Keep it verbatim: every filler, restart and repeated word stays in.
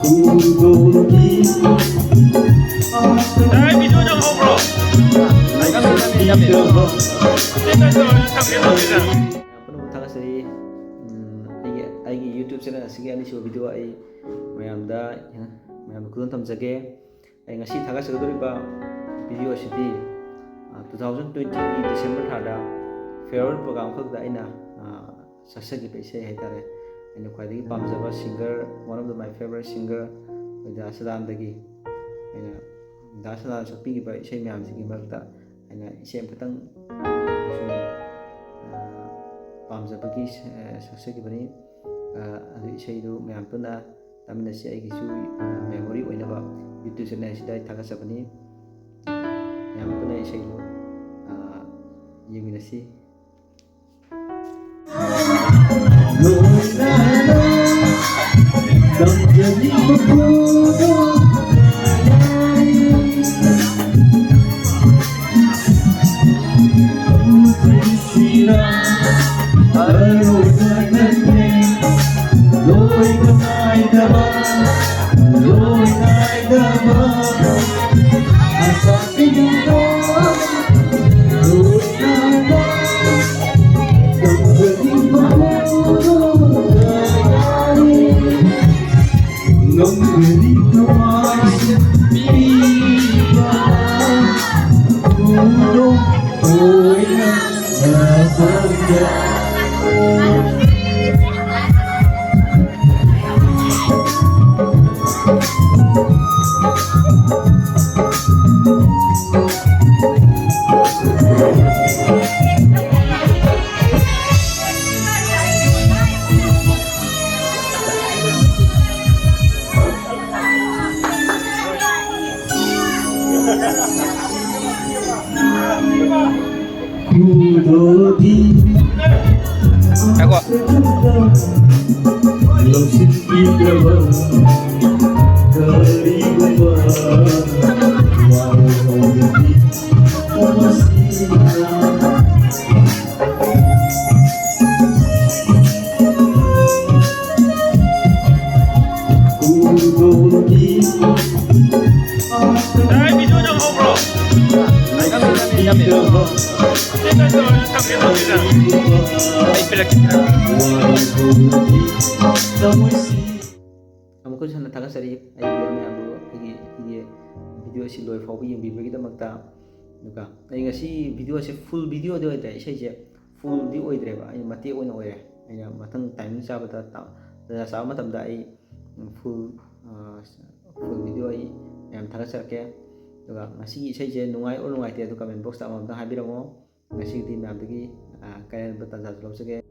ꯎꯗꯣꯗꯤ video ꯌꯥꯝ ꯍꯧꯕ꯭ꯔꯣ? ꯊꯝꯒꯦ, ꯊꯝꯒꯦ, ꯊꯝꯒꯦ꯫ ꯄꯨꯝꯅꯃꯛ ꯊꯥꯒꯠꯆꯔꯤ꯫ ꯎꯝ, ꯑꯩꯒꯤ, ꯑꯩꯒꯤ YouTube ꯆꯦꯅꯦꯜ ꯑꯁꯤꯒꯤ ꯑꯅꯤꯁꯨꯕ ꯚꯤꯗꯤꯑꯣ ꯑꯩ ꯃꯌꯥꯝꯗ, ꯃꯌꯥꯝꯗ ꯈꯨꯗꯣꯜ ꯊꯝꯖꯒꯦ꯫ ꯑꯩ ꯉꯁꯤ ꯊꯥꯒꯠꯆꯒꯗꯧꯔꯤꯕ ꯚꯤꯗꯤꯑꯣ ꯑꯁꯤꯗꯤ, ꯑ, two thousand twenty-ꯒꯤ December ꯊꯥꯗ farewell program ꯈꯛꯇ ꯑꯩꯅ, ꯑ, ꯁꯛꯆꯈꯤꯕ ꯏꯁꯩ ꯍꯥꯏꯇꯥꯔꯦ꯫ ꯑꯩꯅ ꯈ꯭ꯋꯥꯏꯗꯒꯤ ꯄꯥꯝꯖꯕ singer, one of the my favorite singer, ꯑꯩꯈꯣꯏ ꯗꯥ ꯁꯗꯥꯅꯟꯗꯒꯤ ꯑꯩꯅ ꯗꯥ ꯁꯗꯥꯅꯟꯗꯅ ꯁꯛꯄꯤꯈꯤꯕ ꯏꯁꯩ ꯃꯌꯥꯝꯁꯤꯒꯤ ꯃꯔꯛꯇ ꯑꯩꯅ ꯏꯁꯩ ꯑꯃꯈꯛꯇꯪ ꯁꯨꯝ, ꯑ, ꯄꯥꯝꯖꯕꯒꯤ ꯁ-, ꯑ, ꯁꯛꯆꯈꯤꯕꯅꯤ꯫ ꯑ, ꯑꯗꯨ ꯏꯁꯩꯗꯨ ꯃꯌꯥꯝ ꯄꯨꯟꯅ ꯇꯥꯃꯤꯟꯅꯁꯤ꯫ ꯑꯩꯒꯤꯁꯨ, ꯑ, memory ꯑꯣꯏꯅꯕ YouTube ꯆꯦꯅꯦꯜ ꯑꯁꯤꯗ ꯑꯩ ꯊꯥꯒꯠꯆꯕꯅꯤ꯫ ꯃꯌꯥꯝ ꯄꯨꯟꯅ ꯏꯁꯩꯗꯨ, ꯑ, ꯌꯦꯡꯃꯤꯟꯅꯁꯤ꯫ ꯚꯤꯗꯤꯑꯣ ꯅꯝꯍꯧꯕ꯭ꯔꯣ? ꯅꯝꯃꯤ, ꯅꯝꯃꯤ, ꯅꯝꯃꯤ꯫ ꯁꯤ ꯅꯠꯇ꯭ꯔꯣ? ꯊꯝꯒꯦ ꯇꯧꯔꯤꯁꯦ꯫ ꯑꯩ ꯄꯤꯔꯛꯀꯦ, ꯄꯤꯔꯛꯀꯦ꯫ ꯑꯃꯨꯛꯀꯁꯨ ꯍꯟꯅ ꯊꯥꯒꯠꯆꯔꯤ ꯑꯩꯒꯤ ꯃꯌꯥꯝꯕꯨ ꯑꯩꯒꯤ, ꯑꯩꯒꯤ ꯚꯤꯗꯤꯑꯣ ꯑꯁꯤ ꯂꯣꯏ ꯐꯥꯎꯕ ꯌꯦꯡꯕꯤꯕꯒꯤꯗꯃꯛꯇ꯫ ꯑꯗꯨꯒ ꯑꯩ ꯉꯁꯤ ꯚꯤꯗꯤꯑꯣꯁꯦ ꯐꯨꯜ ꯚꯤꯗꯤꯑꯣꯗꯤ ꯑꯣꯏꯗ꯭ꯔꯦ, ꯏꯁꯩꯁꯦ ꯐꯨꯜꯗꯤ ꯑꯣꯏꯗ꯭ꯔꯦꯕ, ꯑꯩ ꯃꯇꯦꯛ ꯑꯣꯏꯅ ꯑꯣꯏꯔꯦ꯫ ꯑꯩꯅ ꯃꯊꯪ ꯇꯥꯏꯃꯤꯡ ꯆꯥꯕꯗ, ꯇꯥ-, ꯇꯥꯟꯖꯥ ꯆꯥꯕ ꯃꯇꯝꯗ ꯑꯩ ꯐꯨꯜ, ꯐꯨꯜ ꯚꯤꯗꯤꯑꯣ ꯑꯩ ꯃꯌꯥꯝ ꯊꯥꯒꯠꯆꯔꯛꯀꯦ꯫ ꯑꯗꯨꯒ ꯉꯁꯤꯒꯤ ꯏꯁꯩꯁꯦ ꯅꯨꯡꯉꯥꯏ or ꯅꯨꯡꯉꯥꯏꯇꯦ ꯑꯗꯨ comment box ꯇ ꯑꯃꯃꯝꯇꯪ ꯍꯥꯏꯕꯤꯔꯝꯃꯣ꯫ ꯉꯁꯤꯒꯤꯗꯤ ꯃꯌꯥꯝꯗꯒꯤ, ꯑ, ꯀꯥꯏꯍꯟꯕ ꯇꯥꯟꯖꯥꯁꯨ ꯂꯧꯖꯒꯦ꯫